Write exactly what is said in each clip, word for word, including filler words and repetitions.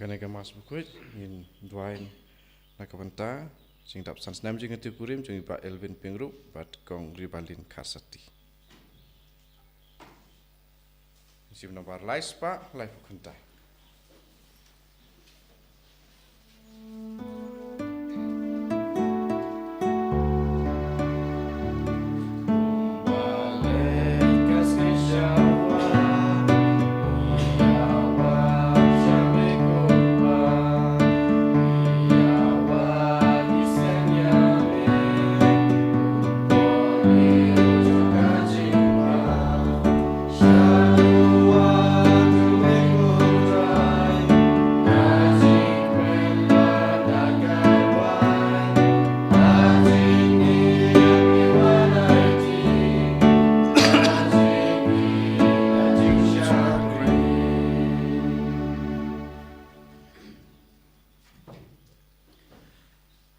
Kane ka Mass Bakhuid ngin duwai na ka bynta jingdap san snem jong ka tikurim jong i Bah Elvin Pyngrope bad Kong Ribalin Kharsati. Jingim nambar lai spah laiphew khyndai.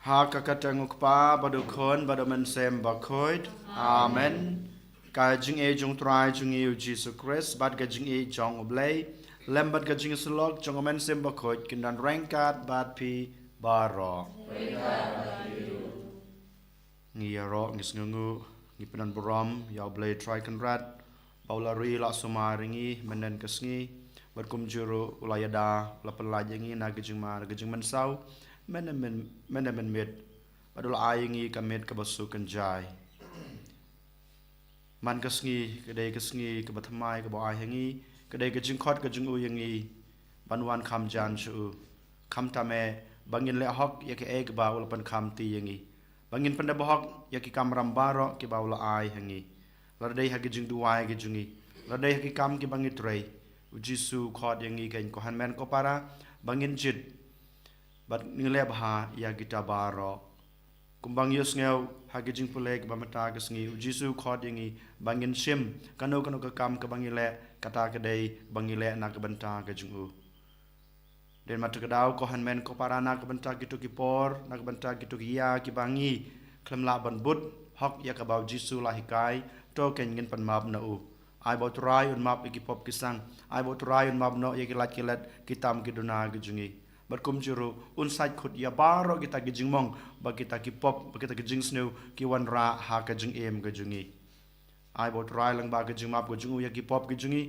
Ha ka kyrteng u Kpa bad u Khun bad u Mynsiem Bakhuid. Amen. Ka jingïeit jong u Trai jong ngi u Jisu Khrist bad ka jingïeit jong u Blei, lem bad ka jingïasyllok jong u Mynsiem Bakhuid, kin don ryngkat bad phi baroh. Ngi ïaroh, ngi sngewnguh, ngi pyndonburom ïa u Blei Trai Kynrad ba u la ri la sumar ïa ngi mynne ka sngi, bad kumjuh ruh u la ïada, u la pynlait ïa ngi na ka jingma, na ka jingmynsaw mynne myn, mynne mynmiet, bad u la ai ïa ngi ka miet kaba suk kynjai. Man ka sngi ka dei ka sngi kaba thymmai kaba u ai ha ngi, ka dei ka jingkhot ka jong u ïa ngi ban wan kham jan sha u. Khamtam eh ba ngin leh hok ïa kaei kaba u la pynkham ti ïa ngi, ba ngin pyndep hok ïa ki kamram baroh kiba u la ai ha ngi. Lada dei ha ki jingduwai ki jong ngi, lada dei ha ki kam kiba ngi trei, u Jisu u khot ïa ngi, ko hynmen ko para, ba ngin jied bad ngin leh bha ïa kita baroh. Kumba ngi ïohsngew ha ki jingpule kiba mynta ka sngi, u Jisu u khot ïa ngi ba ngin shim kano kano ka kam kaba ngi leh, kata ka dei ba ngi leh na ka bynta ka jong u. Dei ma ta ka daw, ko hynmen ko para, na ka bynta kito ki por, na ka bynta kito ki ïa kiba ngi khlem lah ban bud hok ïa kaba u Jisu u la hikai, to kein ngin pynmap na u. Ai ba u Trai un map ïa ki pop ki sang. Ai ba u Trai un map noh ïa ki lait ki let, ki tam ki duna ki jong ngi. Bad kumjuh ruh un sait kut ïa baroh kita ki jingmong, ba kita ki pop, ba kita ki jingsniew ki wanrah ha ka jingim ka jong ngi. Ai ba u Trai lyngba ka jingmap ka jong u ïa ki pop ki jong ngi,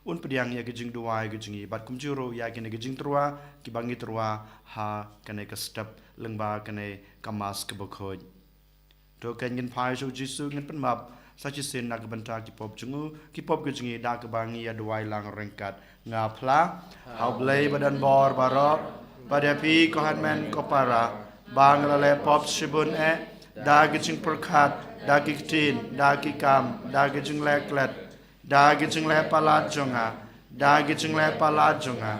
un pdiang ïa ka jingduwai ka jong ngi. Bad kumjuh ruh ïa kine ki jingtyrwa kiba ngi tyrwa ha kane ka step lyngba kane ka Mass kaba khuid. To kein ngin phai sha u Jisu, ngin pynmap sa shisien na ka bynta ki pop jong u, ki pop ki jong ngi, da kaba ngi ïa duwai lang ryngkat. Nga phla ha u Blei ba don bor baroh, bad ïa phi ko hynmen ko para, ba nga la leh pop shibun eh, da ki jingpyrkhat, da ki ktien, da ki kam, da ki jingleh klet, da ki jingleh palat jong nga, da ki jingleh palat jong nga,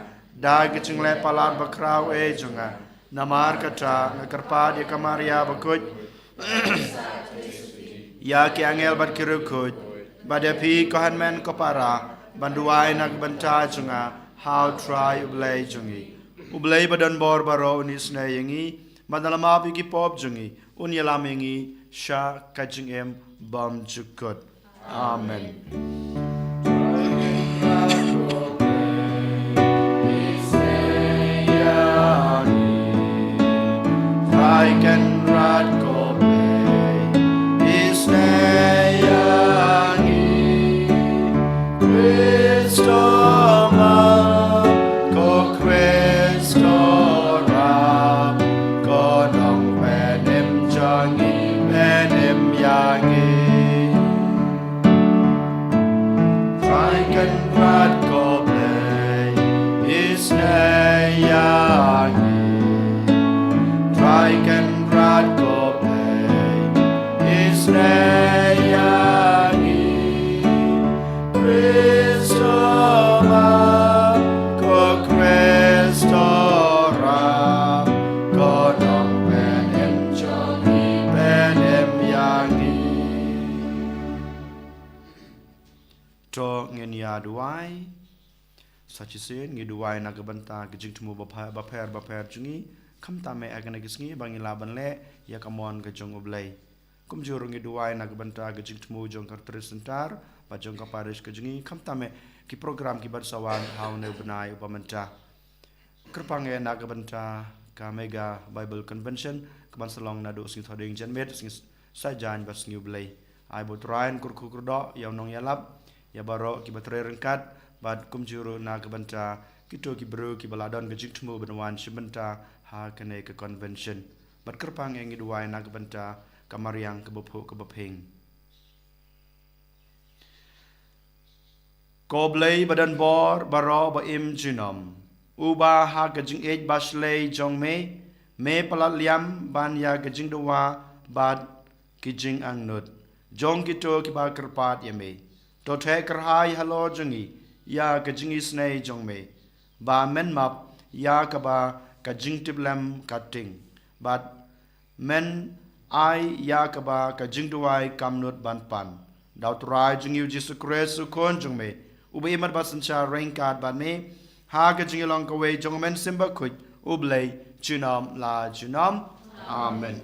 da ki jingleh palat bakhraw eh jong nga. Namar kata nga kyrpad ïa ka Maria bakhuid, ïa ki angel bad ki riewkhuid, bad ïa phi ko hynmen ko para, ban duwai na ka bynta jong nga ha u Trai u Blei jong ngi. U Blei ba don bor baroh un isynei ïa ngi, bad un ïalam ïa ki pop jong ngi, un ïalam ïa ngi sha ka jingim bymjukut. Amen. Ko Khrist, ko Rab, ko Nongpynim jong ngi, pynim ïa ngi. Trai Kynrad ko Blei, isynei ïa ngi. Trai Kynrad ko Blei, isynei ïa ngi. Khrist, ko Khrist, ko Rab, ko Nongpynim jong ngi, pynim ïa ngi. To ngin ïa duwai. Sa shisien ngi duwai na ka bynta ki jingthmu bapher, bapher, bapher jong ngi. Khamtam eh ha kane ka sngi ba ngi lah ban leh ïa ka mon ka jong U Blei. Kumjuh ruh ngi duwai na ka bynta ka jingthmu jong ka Retreat Centre bad jong ka parish ka jong ngi, khamtam eh ki program kiban sa wan ha une u bnai uba mynta. Kyrpang ïa na ka bynta ka Mega Bible Convention, ka ban sa long naduh sngi Thohdieng janmiet, sngi Saitjaiñ bad sngi U Blei. Ai ba U Trai un kyrkhu kyrdoh ïa u nongïalap, ïa baroh kiba trei ryngkat, bad kumjuh ruh na ka bynta kito ki briew kiba la don ka jingthmu ban wan shim bynta ha kane ka convention. Bad kyrpang ïa ngi duwai na ka bynta ka mariang kaba phuh kaba phieng. Ko Blei ba don bor baroh ba im junom, uba ha ka jingïeit ba shlei jong me, me palat liam ban ïa ka jingdawa bad ki jingangnud jong kito kiba kyrpad ïa me. To theh kyrhai halor jong ngi ïa ka jingisynei jong me, ba men map ïa kaba ka jingtiplem ka ting, bad men ai ïa kaba ka jingduwai kam nud ban pan. Da U Trai jong ngi U Jisu Khrist U Khun jong me, uba im bad synshar ryngkat bad me ha ka jingïalong kawei jong U Mynsiem Bakhuid, U Blei junom la junom. Amen.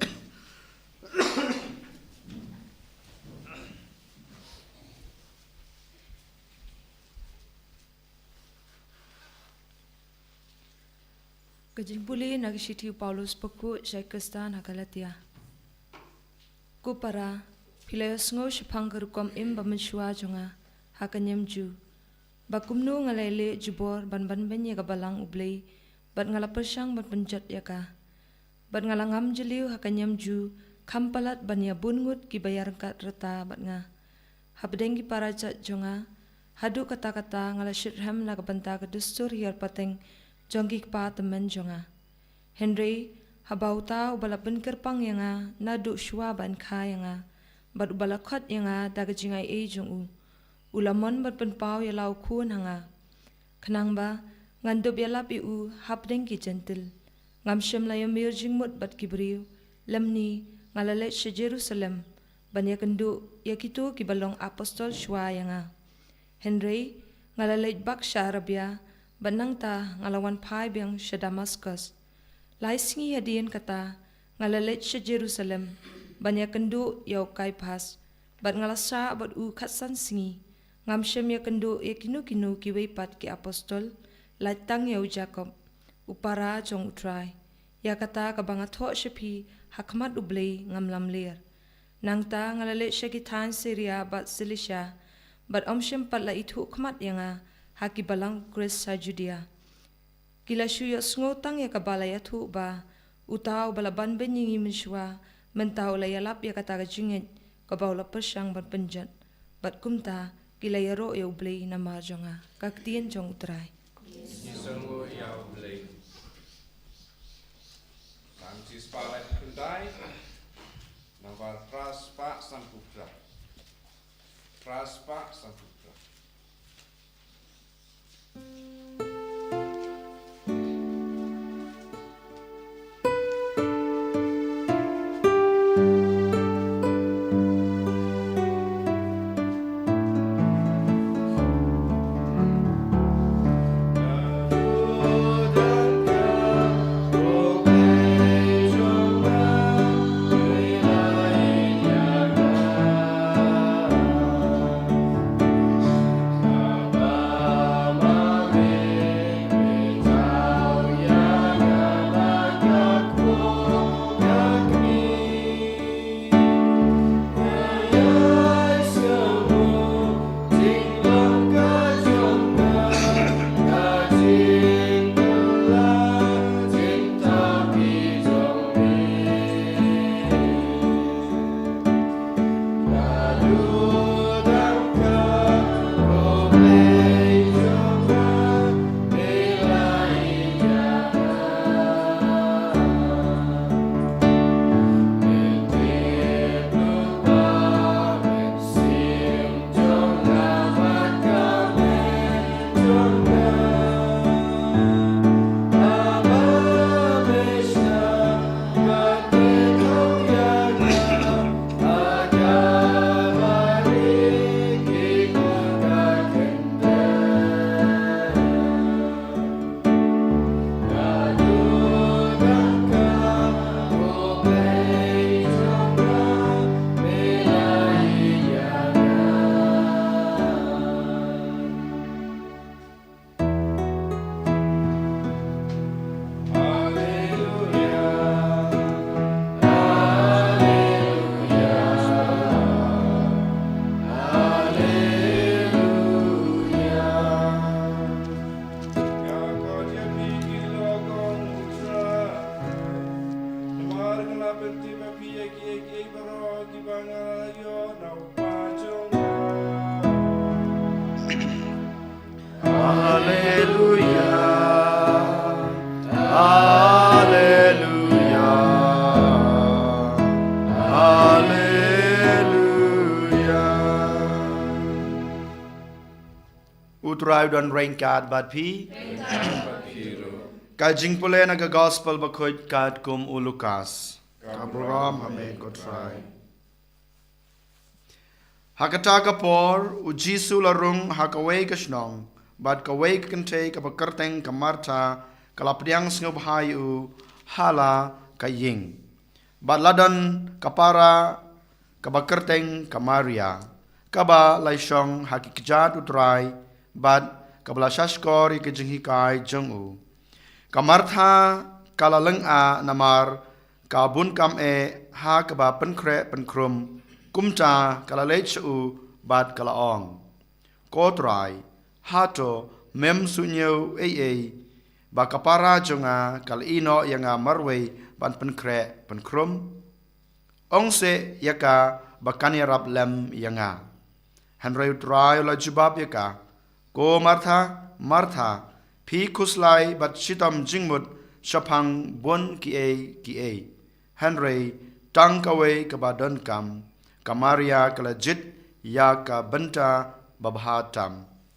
Ka jingpule na ka shithi u Paulus bakhuid sha ki Khristan ha Galatia. Ko para, phi la ïohsngew shaphang ka rukom im ba mynshuwa jong nga ha ka niam Jiw, ba kumno nga la ïaleh jubor ban banbeiñ ïa ka balang U Blei, bad nga la pyrshang ban pynjot ïa ka. Bad nga la ngam jylliew ha ka niam Jiw, kham palat ban ïa bun ngut kiba ïaryngkat rta bad nga. Hapdeng ki para jait jong nga, haduh katta katta nga la shitrhem na ka bynta ka dustur hiar pateng jong ki kpa tymmen jong nga. Hynrei haba uta uba la pynkyrpang ïa nga naduh shuwa ban kha ïa nga, bad uba la khot ïa nga da ka jingaiei jong u, u la mon ban pynpaw ïa la u khun ha nga, khnang ba ngan dup ïalap ïa u hapdeng ki Jentil. Ngam shym la ïamir jingmut bad ki briew, lymne nga la leit sha Jerusalem ban ïakynduh ïa kito kiba long apostol shuwa ïa nga. Hynrei nga la leit bak sha Arabia, bad nangta nga la wan phai biang sha Damaskus. Lai sngi hadien kata, nga la leit sha Jerusalem ban ïakynduh ïa u Kaiphas, bad nga la sah bad u khatsan sngi. Ngam shym ïakynduh ïa kino kino kiwei pat ki apostol, lait tang ïa u Jakob, u para jong U Trai. Ïa kata kaba nga thoh sha phi ha khmat U Blei ngam lamler. Nangta nga la leit sha ki thaiñ Siria bad Silisia, bad ym shym pat la ithuh khmat ïa nga ha ki balang Khrist sha Judia. Ki la shu ïohsngew tang ïa kaba la ïathuh ba uta uba la banbeiñ ïa ngi mynshuwa, mynta u la ïalap ïa kata ka jingngeit kaba u la pyrshang ban pynjot. Bad kumta ki la ïaroh ïa U Blei namar jong nga. Ka ktien jong U Trai. Ngi sngew ïa U Blei. Psalm shispah laiphew khyndai, nambar phra spah sanphew phra. Phra spah sanphew phra. Trai u don ryngkat bad phi. Ka jingpule na ka Gospel bakhuid katkum u Lukas. Ka burom ha me ko Trai. Ha kata ka por, u Jisu u la rung ha kawei ka shnong, bad kawei ka kynthei kaba kyrteng ka Martha ka la pdiang sngewbha ïa u ha la ka ïing. Bad la don ka para kaba kyrteng ka Maria, kaba la shong ha ki kjat u Trai, bad kaba la shahshkor ïa ka jinghikai jong u. Ka Martha ka la lyngngoh namar ka bun kam eh ha kaba pynkhreh pynkhrum, kumta ka la leit sha u bad ka la ong, Ko Trai, hato mem sngew ei ei ba ka para jong nga ka la ïehnoh ïa nga marwei ban pynkhreh pynkhrum? Ong seh ïa ka ba kan ïarap lem ïa nga. Hynrei u Trai u la jubab ïa ka, Ko Martha, Martha, phi khuslai bad shitom jingmut shaphang bun kiei kiei. Hynrei tang kawei kaba donkam, ka Maria ka la jied ïa ka bynta babha tam,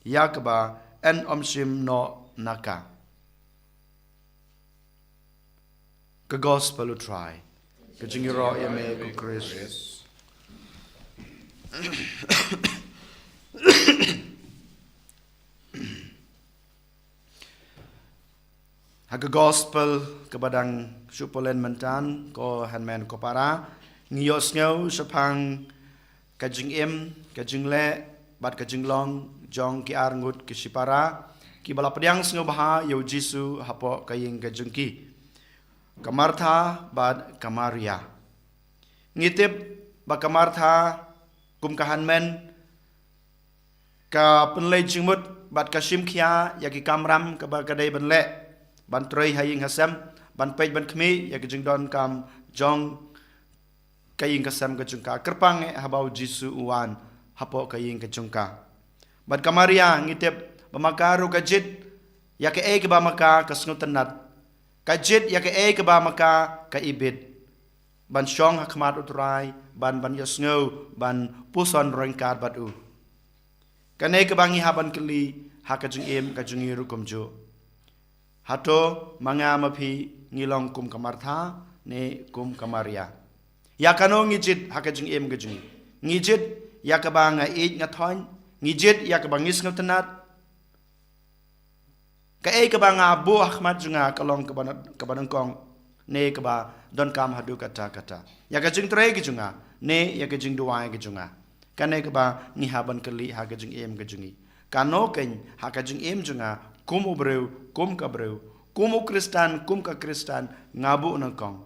ïa kaba yn ym shim noh na ka. Ka Gospel u Trai. Ka jingïaroh ïa me ko Khrist. Ha ka Gospel kaba dang shu pule mynta, ko hynmen ko para, ngi ïohsngew shaphang ka jingim, ka jingleh bad ka jinglong jong ki arngut ki shipara kiba la pdiang sngewbha ïa u Jisu hapoh ka ïing ka jong ki, ka Martha bad ka Maria. Ngi tip ba ka Martha, kum ka hynmen, ka pynleit jingmut bad ka shim khia ïa ki kamram kaba ka dei ban leh, ban trei ha ïing ha sem, ban peit ban khmih ïa ki jingdonkam jong ka ïing ka sem ka jong ka, kyrpang eh haba u Jisu u wan hapoh ka ïing ka jong ka. Bad ka Maria, ngi tip ba ma ka ruh ka jied ïa kaei kaba ma ka ka sngewtynnat, ka jied ïa kaei kaba ma ka ka ibit, ban shong ha khmat u Trai, ban, ban ïohsngew, ban puson ryngkat bad u. Kane kaba ngi hap ban kylli ha ka jingim ka jong ngi ruh kumjuh. Hato ma nga ma phi ngi long kum ka Martha ne kum ka Maria? Ïa kano ngi jied ha ka jingim ka jong ngi? Ngi jied ïa kaba nga ïeit nga thoiñ, ngi jied ïa kaba ngi sngewtynnat. Kaei kaba nga buh ha khmat jong nga ka long kaba, kaba nyngkong ne kaba donkam haduh katta katta? Ïa ka jingtrei ka jong nga ne ïa ka jingduwai ka jong nga? Kane kaba ngi hap ban kylli ha ka jingim ka jong ngi. Kano kein ha ka jingim jong nga, kum u briew, kum ka briew, kum u Khristan, kum ka Khristan, nga buh nyngkong?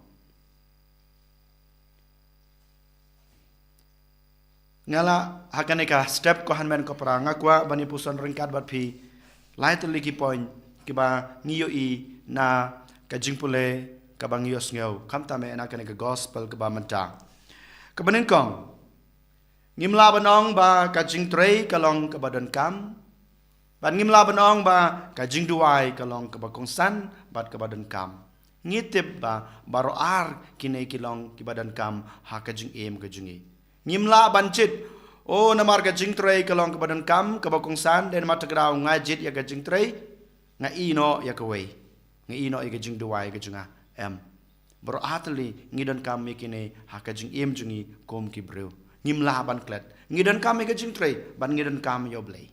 Nga la, ha kane ka step ko hynmen ko para, nga kwah ban ïa puson ryngkat bad phi lai tylli ki point kiba ngi ïohi na ka jingpule kaba ngi ïohsngew, khamtam eh na kane ka Gospel kaba mynta. Kaba nyngkong, ngim lah ban ong ba ka jingtrei ka long kaba donkam, bad ngim lah ban ong ba ka jingduwai ka long kaba kongsan bad kaba donkam. Ngi tip ba baroh ar kine ki long kiba donkam ha ka jingim ka jong ngi. Ngim lah ban jied, o, namar ka jingtrei ka long kaba donkam, kaba kongsan, dei namar kata ka daw nga jied ïa ka jingtrei, nga ïehnoh ïa kawei, nga ïehnoh ïa ka jingduwai ka jong nga. Em. Baroh ar tylli ngi donkam ïa kine ha ka jingim jong ngi kum ki briew. Ngim lah ban klet. Ngi donkam ïa ka jingtrei, bad ngi donkam ïa u Blei.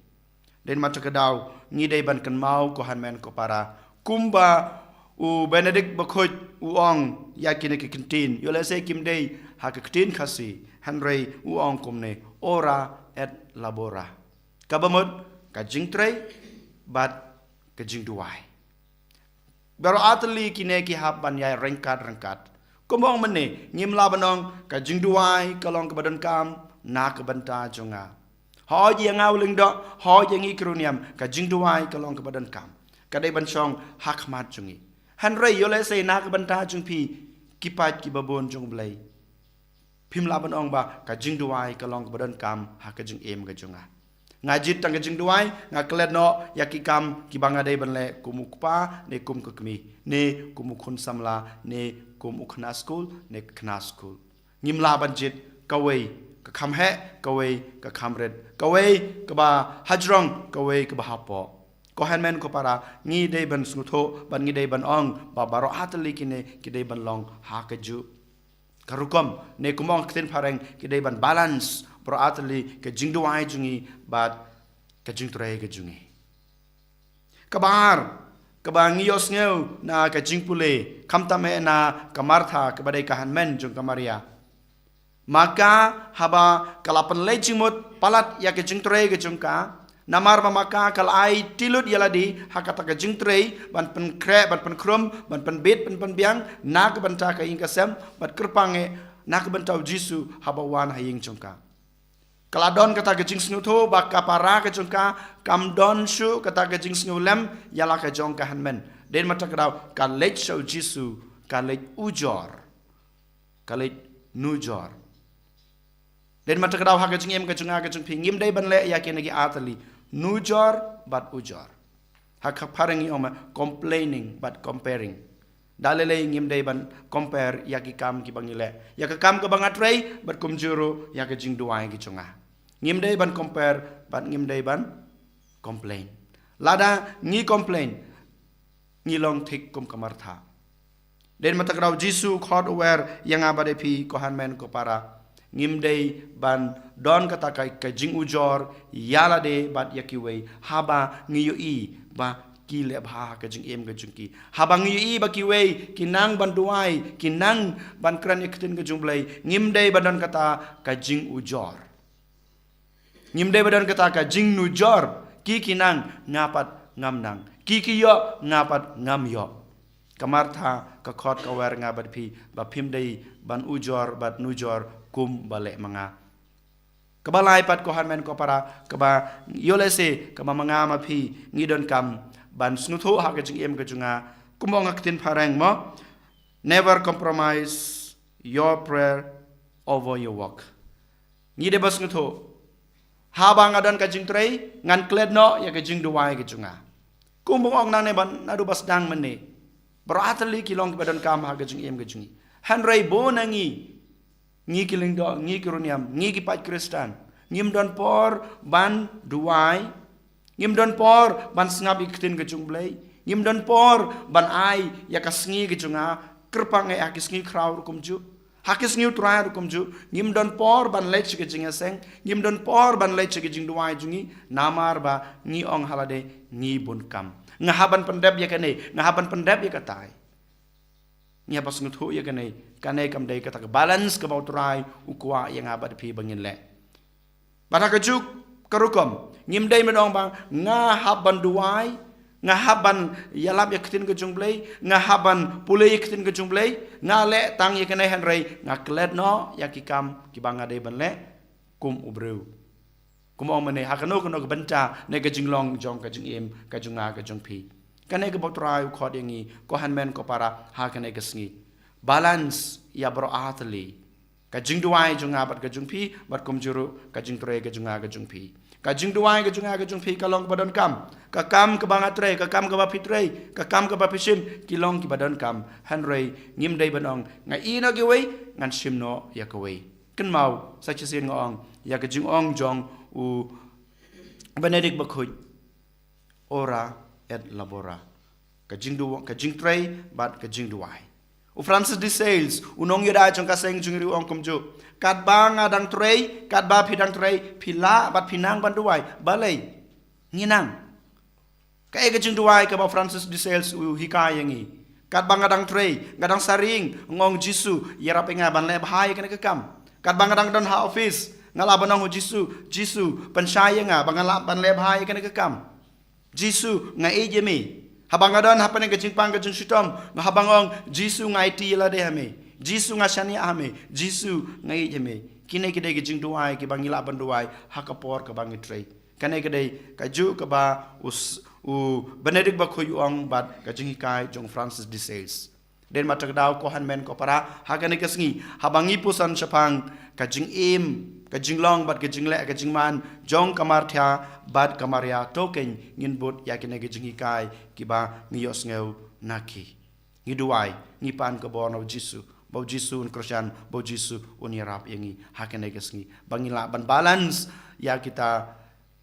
Dei namar kata ka daw ngi dei ban kynmaw ko hynmen ko para, kumba u Benedict Bakhuid u ong ïa kine ki ktien, ïoh lehse kim dei ha ka ktien Khasi, hynrei u ong kumne, ora et labora. Kaba mut ka jingtrei bad ka jingduwai. Baroh ar tylli kine ki hap ban ïai ryngkat ryngkat. Kumba ong mynne, ngim lah ban ong ka jingduwai ka long kaba donkam na ka bynta jong nga. Hooid ïa nga u lyngdoh, hooid ïa ngi ki riewniam, ka jingduwai ka long kaba donkam. Ka dei ban shong ha khmat jong ngi. Hynrei ïoh lehse na ka bynta jong phi, ki paid kiba bun jong u Blei, phim lah ban ong ba ka jingduwai ka long kaba donkam ha ka jingim ka jong nga. Nga jied tang ka jingduwai, nga klet noh ïa ki kam kiba nga dei ban leh kum u kpa, ne kum ka kmie, ne kum u khun samla, ne kum u khynnah skul, ne ka khynnah skul. Ngim lah ban jied kawei ka kham heh, kawei ka kham rit, kawei kaba hajrong, kawei kaba hapoh. Ko hynmen ko para, ngi dei ban sngewthuh bad ngi dei ban ong ba baroh artylli kine ki dei ban long ha kajuh ka rukom, ne kum ong ka ktien phareng, ki dei ban balance baroh artylli ka jingduwai jong ngi bad ka jingtrei ka jong ngi. Kaba ar, kaba ngi ïohsngew na ka jingpule, khamtam eh na ka Martha kaba dei ka hynmen jong ka Maria. Ma ka, haba ka la pynleit jingmut palat ïa ka jingtrei ka jong ka, namar ba ma ka ka la aiti lut ïa lade ha kata ka jingtrei ban pynkhreh, ban pynkhrum, ban pynbit, ban pynbiang na ka bynta ka ïing ka sem, bad kyrpang eh na ka bynta u Jisu haba wan ha ïing jong ka. Ka la don kata ka jingsngewthuh ba ka para ka jong ka kam don shuh kata ka jingsngewlem ïa la ka jong ka hynmen. Dei namar kata ka daw ka leit sha u Jisu, ka leit ujor, ka leit nujor. Dei namar kata ka daw ha ka jingim ka jong nga ka jong phi, ngim dei ban leh ïa kine ki artylli, nujor bad ujor. Ha ka phareng ngi ong ma complaining bad comparing. Da lei lei ngim dei ban compare ïa ki kam kiba ngi leh, ïa ka kam kaba nga trei, bad kumjuh ruh ïa ka jingduwai ka jong nga. Ngim dei ban compare bad ngim dei ban complain. Lada ngi complain, ngi long thik kum ka Martha. Dei namar kata ka daw u Jisu u khot u wer ïa nga bad ïa phi, ko hynmen ko para, ngim dei ban don kata ka, ka jingujor ïa lade bad ïa kiwei haba ngi ïohi ba ki leh bha ha ka jingim ka jong ki, haba ngi ïohi ba kiwei ki nang ban duwai, ki nang ban kren ïa ka ktien ka jong U Blei. Ngim dei ban don kata ka jingujor. Ngim dei ba don kata ka jingnujor, ki ki nang, nga pat ngam nang, ki ki ïoh, nga pat ngam ïoh. Ka Martha ka khot ka wer nga bad phi ba phim dei ban ujor bad nujor kum ba leh ma nga. Kaba lai pat, ko hynmen ko para, kaba ïoh lehse kaba ma nga ma phi ngi donkam ban sngewthuh ha ka jingim ka jong nga, kum ong ha ka ktien phareng mo, never compromise your prayer over your work. Ngi dei ban sngewthuh, haba nga don ka jingtrei, ngan klet noh ïa ka jingduwai ka jong nga. Kumba nga ong nangne, ban naduh ba sdang mynne, baroh artylli ki long kiba donkam ha ka jingim ka jong ngi. Hynrei bun na ngi, ngi ki lyngdoh, ngi ki riewniam, ngi ki paid Khristan, ngim don por ban duwai. Ngim don por ban sngap ïa ka ktien ka jong U Blei. Ngim don por ban ai ïa ka sngi ka jong nga, kyrpang eh ha ki sngi khraw ruh kumjuh, ha ki sngi U Trai ruh kumjuh. Ngim don por ban leit sha ka jingïaseng, ngim don por ban leit sha ka jingduwai jong ngi, namar ba ngi ong ha lade ngi bun kam. Nga hap ban pyndep ïa kane, nga hap ban pyndep ïa katai. Ngi hap ban sngewthuh ïa kane, kane kam dei kata ka balance kaba U Trai u kwah ïa nga bad phi ba ngin leh. Bad ha kajuh ka rukom, ngim dei ban ong ba nga hap ban duwai, nga hap ban ïalap ïa ka ktien ka jong U Blei, nga hap ban pule ïa ka ktien ka jong U Blei, nga leh tang ïa kane hynrei nga klet noh ïa ki kam kiba nga dei ban leh kum u briew. Kum ong mynne, ha kano kano ka bynta ne ka jinglong jong ka jingim ka jong nga ka jong phi. Kane kaba U Trai u khot ïa ngi, ko hynmen ko para, ha kane ka sngi. Balance ïa baroh artylli, ka jingduwai jong nga bad ka jong phi, bad kumjuh ruh ka jingtrei ka jong nga ka jong phi. Ka jingduwai ka jong nga ka jong phi ka long kaba donkam. Ka kam kaba nga trei, ka kam kaba phi trei, ka kam kaba phi shim, ki long kiba donkam. Hynrei ngim dei ban ong, nga ïehnoh kiwei, ngan shim noh ïa kawei. Kynmaw, sa shisien nga ong ïa ka jingong jong u Benedict Bakhuid, ora et labora. Ka jingdu-, ka jingtrei bad ka jingduwai. U Francis de Sales, u nongïada jong ka seng jong ngi ruh u ong kumjuh, katba nga dang trei, katba phi dang trei, phi lah bad phi nang ban duwai. Balei? Ngi nang. Kaei ka jingduwai kaba u Francis de Sales u hikai ïa ngi? Katba nga dang trei, nga dang saring, nga ong, Jisu, ïarap ïa nga ban leh bha ïa kane ka kam. Katba nga dang don ha office, nga lah ban ong, Jisu, Jisu, pynshai ïa nga ba ngan lah ban leh bha ïa kane ka kam. Jisu, nga ïeit ïa me. Haba nga don hapdeng ka jingpang ka jingshitom, nga hap ban ong, Jisu, nga aiti ïa lade ha me. Jisu, nga shaniah ha me. Jisu, nga ïeit ïa me. Kine ki dei ki jingduwai kiba ngi lah ban duwai ha ka por kaba ngi trei. Kane ka dei kajuh kaba u s-, u Benedict Bakhuid u ong bad ka jinghikai jong Francis de Sales. Dei namar kata ka daw, ko hynmen ko para, ha kane ka sngi, haba ngi pyrshang shaphang ka jingim, ka jinglong bad ka jingleh, ka jingman jong ka Martha bad ka Maria, to keiñ ngin bud ïa kine ki jinghikai kiba ngi ïohsngew na ki. Ngi duwai, ngi pan ka bor na u Jisu. ba u Jisu un kyrshan, ba u Jisu un ïarap ïa ngi ha kane ka sngi, ba ngin lah ban balance ïa kita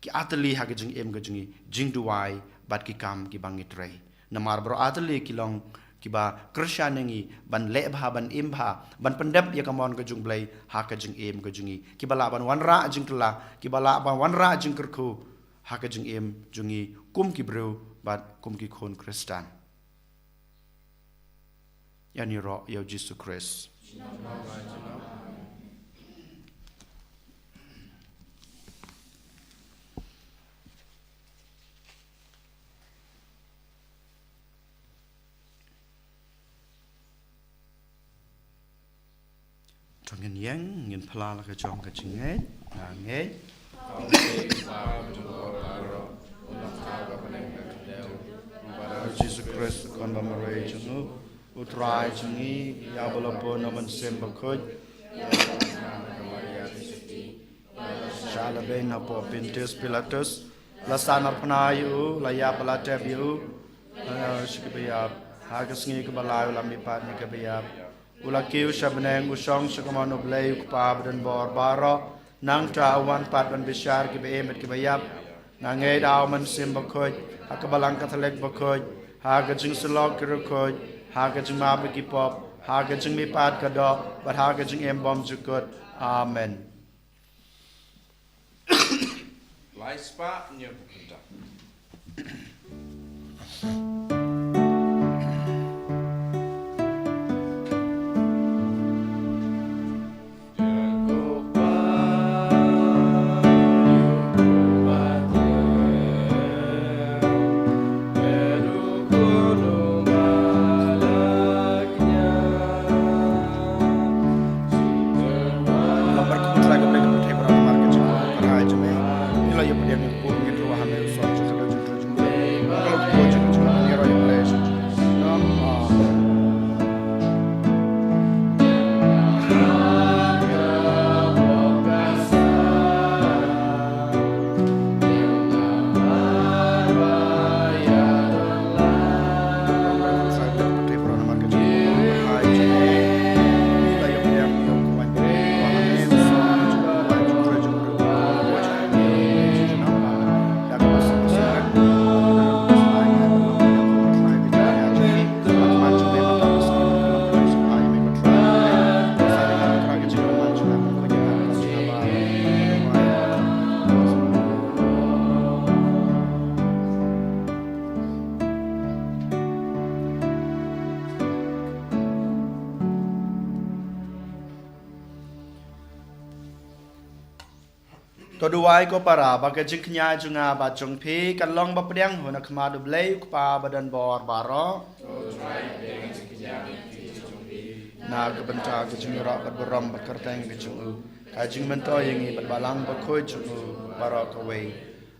ki artylli ha ka jingim ka jong ngi, jingduwai bad ki kam kiba ngi trei. Namar baroh artylli ki long kiba kyrshan ïa ngi ban leh bha, ban im bha, ban pyndep ïa ka mon ka jong U Blei ha ka jingim ka jong ngi, kiba lah ban wanrah jingkylla, kiba lah ban wanrah jingkyrkhu ha ka jingim jong ngi kum ki briew bad kum ki khun Khristan. Ïa ngi ïaroh ïa u Jisu Khrist. To ngin ïeng, ngin phla la ka jong ka jingngeit. Nga ngeit. Jisu Khrist, u Khun ba marwei jong u, u Trai jong ngi, ïa ba la pun na u Mynsiem Bakhuid, shah lehbeiñ hapoh Pontius Pilatus, la sah narphna ïa u, la ïap bad la tep ïa u, la ïaid sha kiba ïap, ha ka sngi kaba lai u la mihpat na kiba ïap. U la kiew sha bneng, u shong sha kamon U Blei U Kpa badonbor baroh. Nangta u wan pat ban bishar kiba im bad kiba ïap. Nga ngeit ha u Mynsiem Bakhuid, ha ka Balang Katholik bakhuid, ha ka jingsyllok ki riewkhuid, ha ka jingmap ïa ki pop, ha ka jingmihpat ka doh, bad ha ka jingim bymjukut. Amen. Lai spah hynñiew phew khyndai. To duwai ko para, ba ka jingkñia jong nga bad jong phi kan long ba pdiang ha khmat U Blei U Kpa badonbor baroh. Na ka bynta ka jingïaroh bad burom bad kyrteng ka jong u, ka jingmyntoi ïa ngi bad Balang Bakhuid jong u baroh kawei.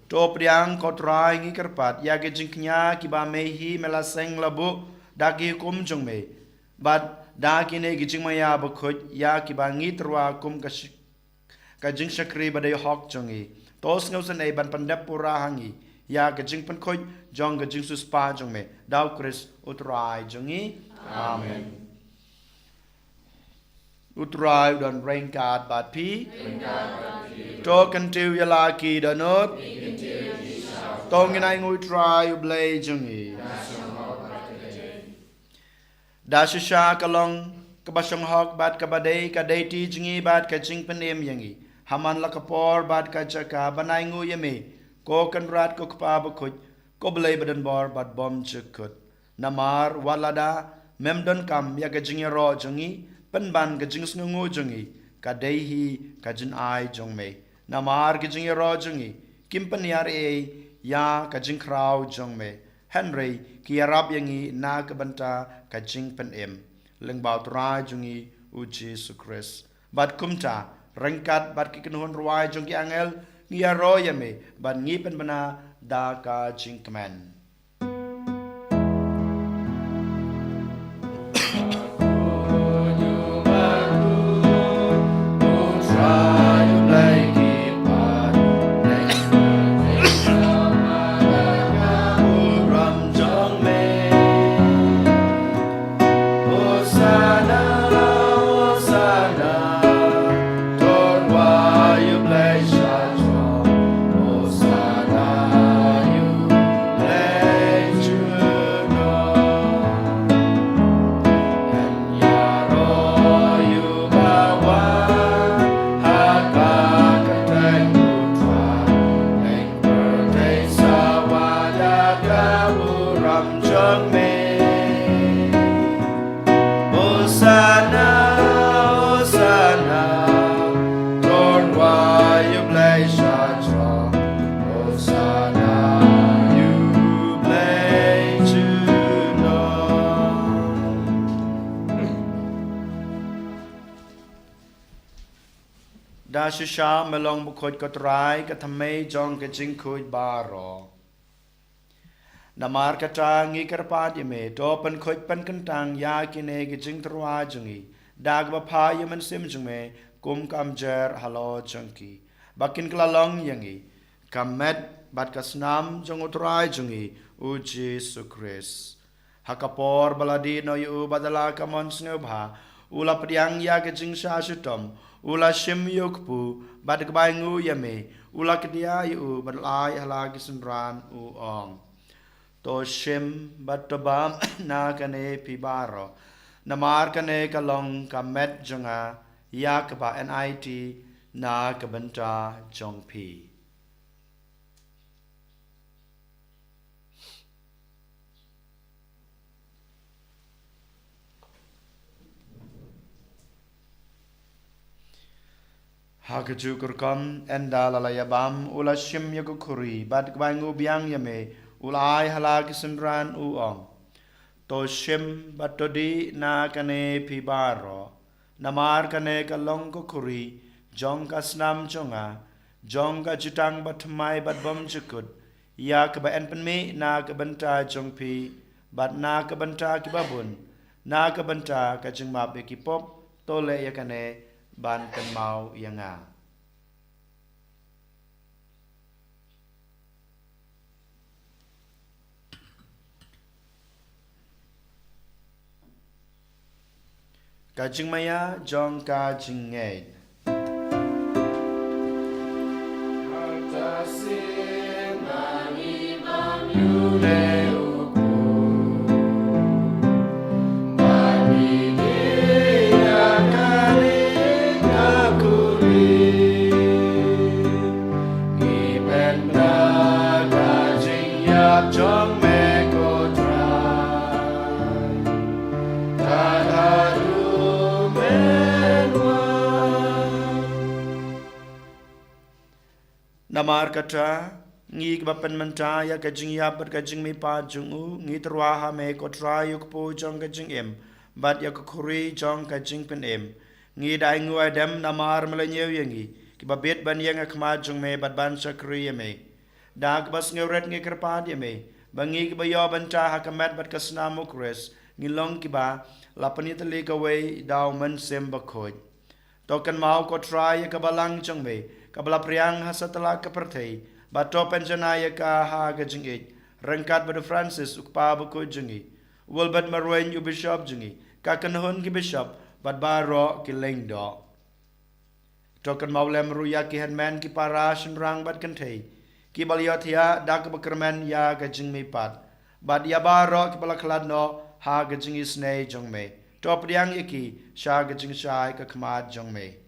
To pdiang ko Trai, ngi kyrpad ïa ka jingkñia kiba me hi me la seng la buh da ki hukum jong me, bad da kine ki jingmaïa bakhuid ïa kiba ngi tyrwa kum ka shi- ka jingshakri ba dei hok jong ngi. To sngewsynei ban pyndep pura ha ngi ïa ka jingpynkhuid jong ka jingsiewspah jong me, da U Khrist U Trai jong ngi. Amen. U Trai u don ryngkat bad phi. To kyntiew ïa la ki dohnud. To ngin ainguh ïa U Trai U Blei jong ngi. Da shisha ka long kaba shonghok bad kaba dei, ka dei ti jong ngi bad ka jingpynim ïa ngi ha man la ka por bad ka jaka ban ainguh ïa me, ko Kynrad, ko Kpa Bakhuid, ko Blei badonbor bad bymjukut. Namar wat lada mem donkam ïa ka jingïaroh jong ngi, pynban ka jingsngewnguh jong ngi ka dei hi ka jingai jong me. Namar ka jingïaroh jong ngi kim pynïar ei ei ïa ka jingkhraw jong me, hynrei ka ïarap ïa ngi na ka bynta ka jingpynim. Lyngba U Trai jong ngi U Jisu Khrist. Bad kumta, ryngkat bad ki kynhun rwai jong ki angel, ngi ïaroh ïa me bad ngi pynbna da ka jingkmen. Da shisha me long bakhuid ko Trai, ka thymmei jong ka jingkhuid baroh. Namar kata ngi kyrpad ïa me, to pynkhuid pynkyntang ïa kine ki jingtyrwa jong ngi da kaba phah ïa u Mynsiem jong me kum ka mjer halor jong ki, ba kin kylla long ïa ngi ka met bad ka snam jong u Trai jong ngi u Jisu Khrist. Ha ka por ba la dih noh ïa u bad da la ka mon sngewbha, u la pdiang ïa ka jingshah shitom, u la shim ïa u kpu bad kbai nguh ïa me, u la kdiah ïa u bad la ai ha la ki synran, u ong: To shim bad to bam na kane phi baroh, namar kane ka long ka met jong nga ïa kaba enait na ka bynta jong phi. Ha kajuh ka rukom, ynda la la ïa bam, u la shim ïa ka khuri bad kaba nguh biang ïa me, u la ai ha la ki synran, u ong: To shim bad to dih na kane phi baroh, namar kane ka long ka khuri jong ka snam jong nga, jong ka jutang bathymmai bad bymjukut, ïa kaba yn pynmih na ka bynta jong phi bad na ka bynta kiba bun, na ka bynta ka jingmap ïa ki pop. To leh ïa kane ban kynmaw ïa nga. Ka jingmaïa jong ka jingngeit. Namar kata, ngi kiba pynmynta ïa ka jingïap bad ka jingmihpat jong u, ngi tyrwa ha me ko Trai, ïa u kpu jong ka jingim bad ïa ka khuri jong ka jingpynim. Ngi da ainguh aidem namar me la ñiew ïa ngi kiba bit ban ïeng ha khmat jong me bad ban shakri ïa me. Da kaba sngewrit ngi kyrpad ïa me ba ngi kiba ïoh bynta ha ka met bad ka snam u Khrist, ngi long kiba la pynïatylli kawei da u Mynsiem Bakhuid. To kynmaw ko Trai ïa ka balang jong me kaba la phriang ha satlak ka pyrthei, bad to pynjanai ïa ka ha ka jingïeit, ryngkat bad u Francis u kpa bakhuid jong ngi, u Wilbert Marwein u bishop jong ngi, ka kynhun ki bishop bad baroh ki lyngdoh. To kynmaw lem ruh ïa ki hynmen, ki para, shynrang bad kynthei kiba la ïohthiah da kaba kyrmen ïa ka jingmihpat, bad ïa baroh kiba la khlad noh ha ka jingisynei jong me. To pdiang ïa ki sha ka jingshai ka khmat jong me.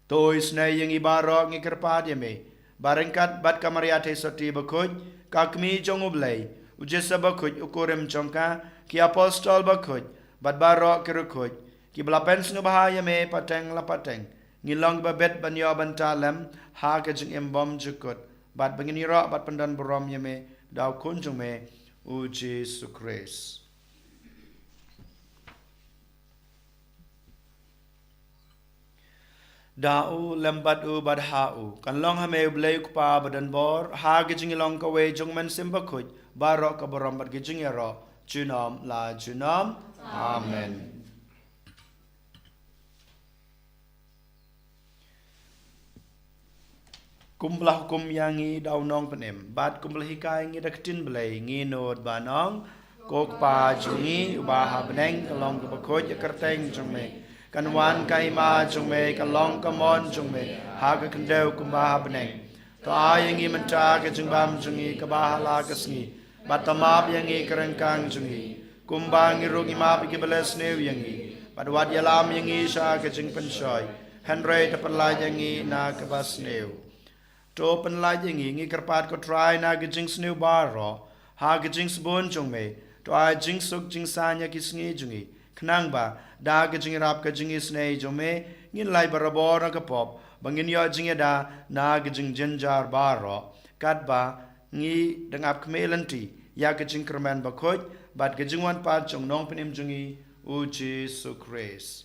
To isynei ïa ngi baroh, ngi kyrpad ïa me, ba ryngkat bad ka Maria Theisotti bakhuid, ka Kmie jong U Blei, u Joseph bakhuid u kurim jong ka, ki apostol bakhuid bad baroh ki riewkhuid kiba la pynsngewbha ïa me pateng la pateng, ngi long kiba bit ban ïoh bynta lem ha ka jingim bymjukut, bad ba ngin ïaroh bad pyndonburom ïa me da u Khun jong me u Jisu Khrist. Da u, lem bad u, bad ha u, kan long ha me U Blei U Kpa badonbor, ha ka jingïalong kawei jong U Mynsiem Bakhuid, baroh ka burom bad ka jingïaroh junom la junom. Amen. Kumba la hukum ïa ngi da u Nongpynim, bad kumba la hikai ngi da ka ktien Blei, ngi nud ban ong: Ko Kpa jong ngi uba ha bneng, ka long kaba khuid ka kyrteng jong me. Kan wan ka hima jong me, kan long ka mon jong me ha ka khyndew kumba ha bneng. To ai ïa ngi mynta ka jingbam jong ngi kaba ha la ka sngi, bad to map ïa ngi ka ryngkang jong ngi, kumba ngi ruh ngi map ïa kiba leh sniew ïa ngi. Bad wat ïalam ïa ngi sha ka jingpynshoi, hynrei to pynlait ïa ngi na kaba sniew. To pynlait ïa ngi, ngi kyrpad ko Trai, na ka jingsniew baroh ha ka jingsbun jong me. To ai jingsuk jingsaiñ ïa ki sngi jong ngi, khnang ba da ka jingïarap ka jingisynei jong me, ngin lait barabor na ka pop, ba ngin ïoh jingïada na ka jingjynjar baroh. Katba ngi dang ap khmih lynti ïa ka jingkyrmen bakhuid bad ka jingwan pat jong u Nongpynim jong ngi u Jisu Khrist.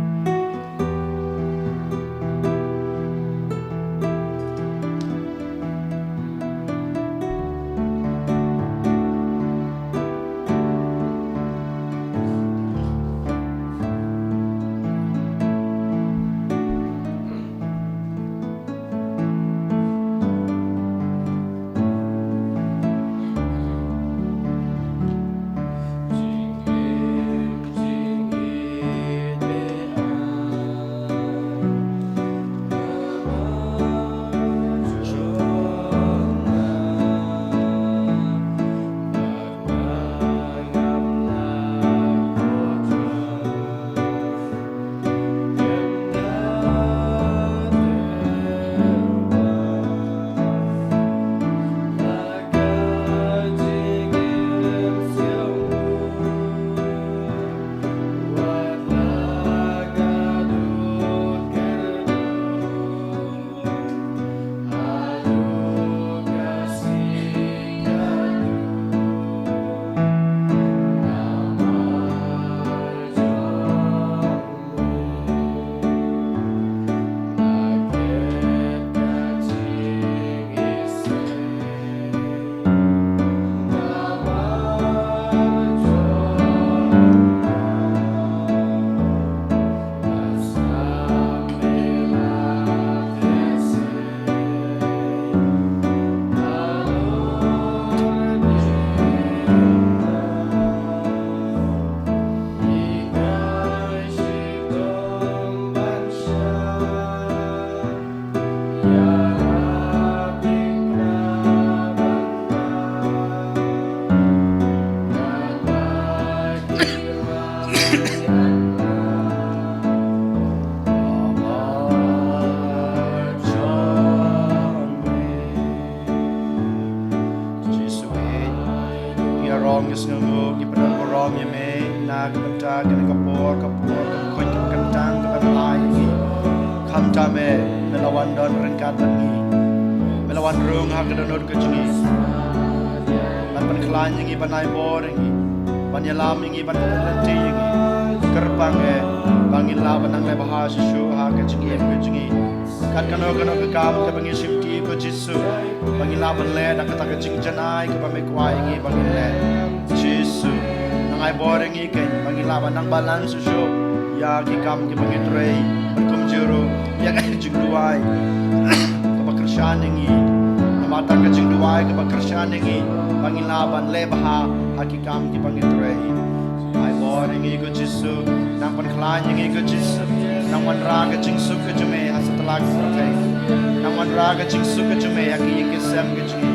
Sngewnguh ngi pynburom ïa me na ka bynta kane ka por, ka por ka khuid ka kyntang kaba me la ai ïa ngi. Khamtam me, me la wan don ryngkat bad ngi. Me la wan rung ha ka dohnud ka jong ngi, ban pynkhlaiñ ïa ngi, ban ai bor ïa ngi, ban ïalam ïa ngi, ban pynlynti ïa ngi. Kyrpang eh ba ngin lah ban nang leh bha shuh shuh ha ka jingim ka jong ngi. Kat kano kano ka kam kaba ngi shim ti, ko Jisu, ba ngin lah ban leh da kata ka jingjanai kaba me kwah ïa ngi ba ngin leh. Jisu, nang ai bor ïa ngi keiñ ba ngin lah ban nang balance shuh shuh ïa ki kam kiba ngi trei, bad kumjuh ruh ïa ka jingduwai kaba kyrshan ïa ngi. Namar kata ka jingduwai kaba kyrshan ïa ngi ba ngin lah ban leh bha ha ki kam kiba ngi trei. Ai bor ïa ngi, ko Jisu. Nang pynkhlaiñ ïa ngi, ko Jisu. Nang wanrah ka jingsuk ka jong me ha satlak ka pyrthei. Nang wanrah ka jingsuk ka jong me ha ki ïing ki sem ka jong ngi,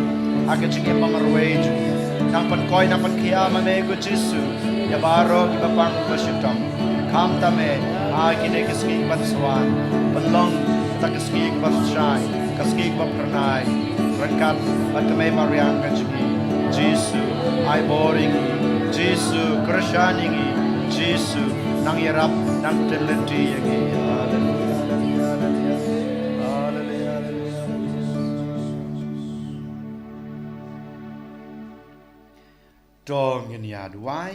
ha ka jingim bamarwei jong ngi. Nang pynkoit, nang pynkhiah ma me, ko Jisu, ïa baroh kiba pang ba shitom. Khamtam me, ha kine ki sngi ban sa wan, pynlong kata ka sngi kaba shai, ka sngi kaba phyrnai ryngkat bad ka Mei Mariang ka jong ngi. Jisu, ai bor ïa ngi. Jisu, kyrshan ïa ngi. Jisu, nang ïarap, nang pynlynti ïa ngi. Haleluya, haleluya, haleluya. Haleluya, haleluya, haleluya. To ngin ïa duwai.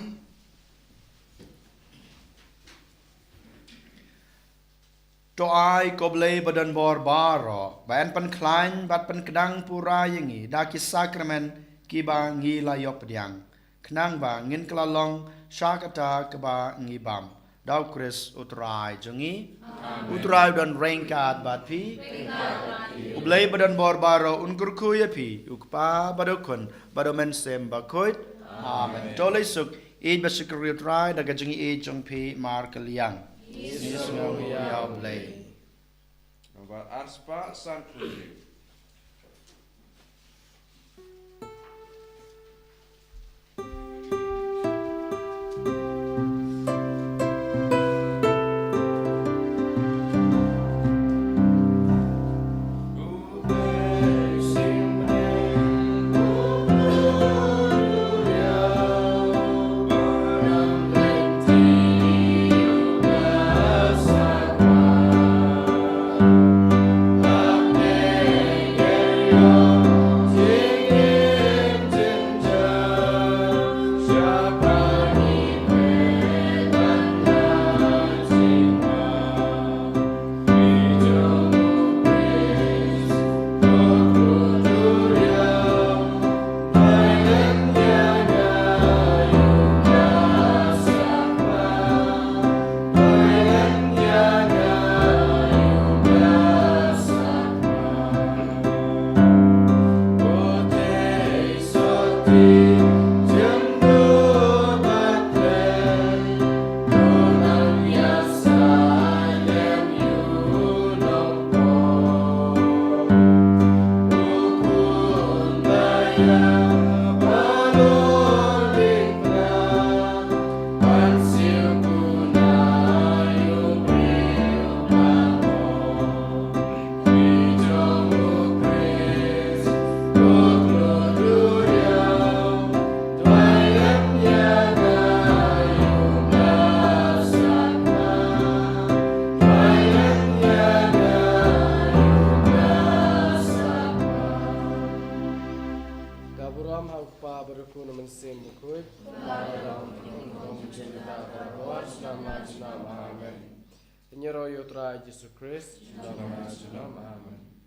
To ai ko Blei ba don bor baroh, ba yn pynkhlaiñ bad pynkdang pura ïa ngi da ki sakramen kiba ngi la ïoh pdiang, khnang ba ngin kylla long sha kata kaba ngi bam. Da U Khrist U Trai jong ngi. Amen. U Trai u don ryngkat bad phi. Ryngkat bad phi. U Blei ba don bor baroh un kyrkhu ïa phi, U Kpa bad U Khun bad U Mynsiem Bakhuid. Amen. Amen. To leit suk, ïeit bad shakri ïa U Trai da ka jingïeit jong phi markylliang. Ngi sngew ïa U Blei. Nambar arspah sanphew. Ka burom ha U Kpa bad U Khun, U Mynsiem Bakhuid. Amen. Amen. Amen.